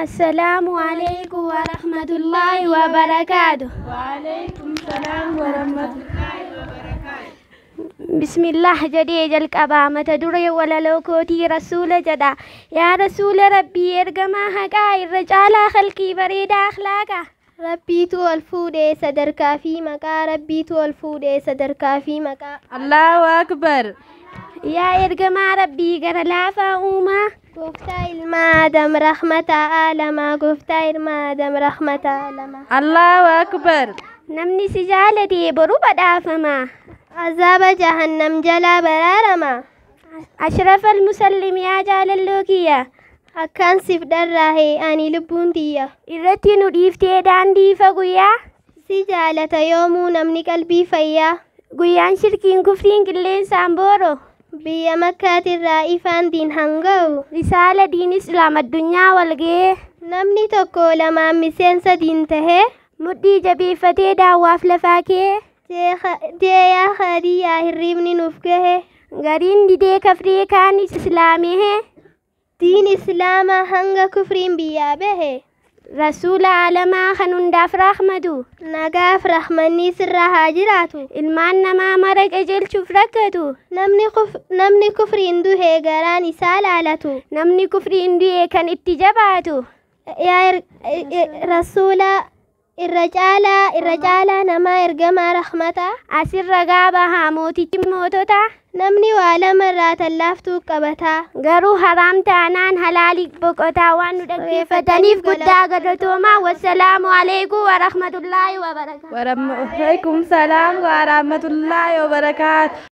Assalaamu alaikum warahmatullaahi wabarakaatu. Waalaikum salaam warahmatullaahi wabarakaatu. Bismillah jedhee jalqabaa mata duree walaloo kootii rasuula jedha. Yaa rasuula rabbii ergamaa haqaa irra caalaa khalqii bareedaa akhlaaqa. Rabbiitu ol fuudhee sadarkaa fi maqaa, Rabbiitu ol fuudhee sadarkaa fi maqaa. Allahu akbar. Yaa ergamaa rabbii gara laafaa uumaa. Gooftaa ilma Aadam rahmata aalamaa, gooftaa ilma Aadam rahmata aalamaa. Allahu akbar. Namni si jaalate boru badhaafama. Azaaba jahannam jalaa baraarama. Ashrafal musallim yaa jaalalloo kiyya. Akkaan siif dharraahe ani lubbuun tiyya. Irratti nu dhiiftee daandii ifa guyyaa. Si jaalata yoomuu namni qalbii fayyaa. Guyyaan shirkiin kufriin qilleensaan booro. Biyya makkaatirraa ifaan diin hanga'u. Risaala diin islaam addunyaa wal ga'ee. Namni tokko lamaan miseensa diin tahee. Mudhii jabeeffatee daawwaaf lafaa kee. Jeeyaa Khadiyyaa hirribni nuuf gahe. Gariin didee kafree kaanis islaamee. Diin islaamaa hanga kufriin biyyaa bahe. Rasuula aalamaa kan hundaaf rahmatu. Nagaaf rahmanni sirra haa jiraatu. Ilmaan namaa mara qajeelchuuf rakkatu. Namni kufriin duhe garaan isaa laalatu. Namni kufriin du'e kan itti jabaatu. Yaa rasuula irra caalaa namaa ergamaa rahmataa. Asirra gaaba haa mootichi mootota. Namni waa lama irraa tallaaftuu qabataa. Garuu haraam taanaan halaali boqotaa waan nu dhaggeeffataniif guddaa galatoomaa. Wassalaamu alaikum warahmatullaahi wabarakaatu. Waalaikum salaam warahmatullaahi wabarakaatu.